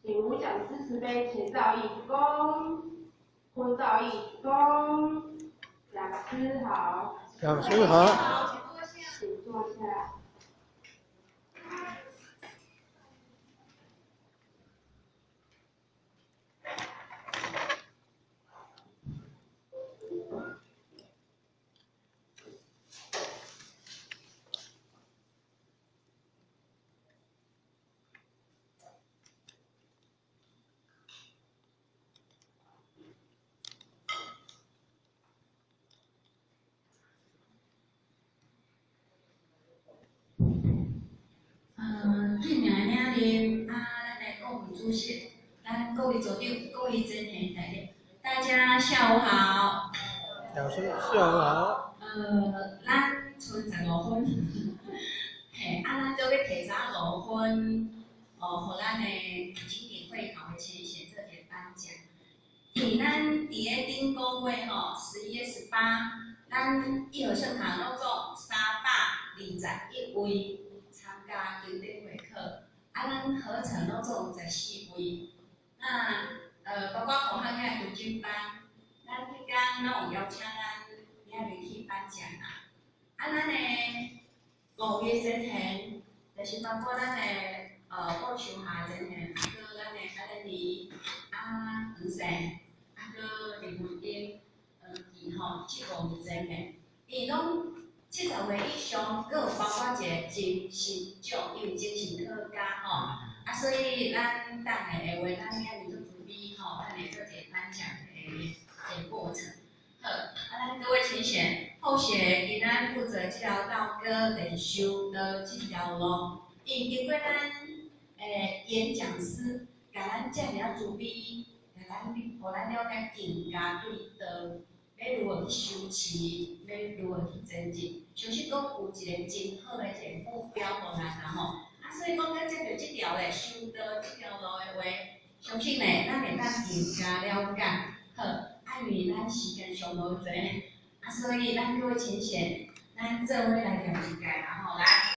請吳講師慈悲前造詣鞠躬，後造詣鞠躬。講師好。講師好。請坐下。敬愛的領啊，咱的各位主席，咱各位組長，各位前賢大家，大家下午好。老師下午好。咱賰15分，嘿，啊，咱就欲提早5分，哦，予咱的經典會考的前賢做一个頒獎。佇咱佇咧頂個月吼，11月18，咱一和聖堂攏總321位參加經典會考，啊，咱合成攏總14位。那包括紅漢遐讀經班，咱彼工攏有邀請咱遐入去頒獎啊。啊，咱的5位前賢，就是包括咱的郭秋霞前賢，啊，閣咱的阿蓮妮，啊，黃生，啊，閣林文英、黃琪吼，這五位前賢，𪜶攏70歲以上，閣有包括一個精神獎，因為精神可嘉吼，啊，所以咱等下的話，咱遐爾足慈悲吼，咱會做一個頒獎的一個過程。好，啊，咱各位前賢，後學今仔負責這條道歌，就是修道這條路。因經過咱演講師，共咱遮爾仔慈悲，共咱，予咱了解更加對道，欲如何去修持，欲如何去前進，相信講有一個真好的一個目標予咱啦吼。啊，所以講咱接著這條咧修道這條路的話，相信咧咱會當更加了解。好，啊，因為咱時間上無濟，啊，所以咱各位前賢，咱做伙來念一解啦吼，來。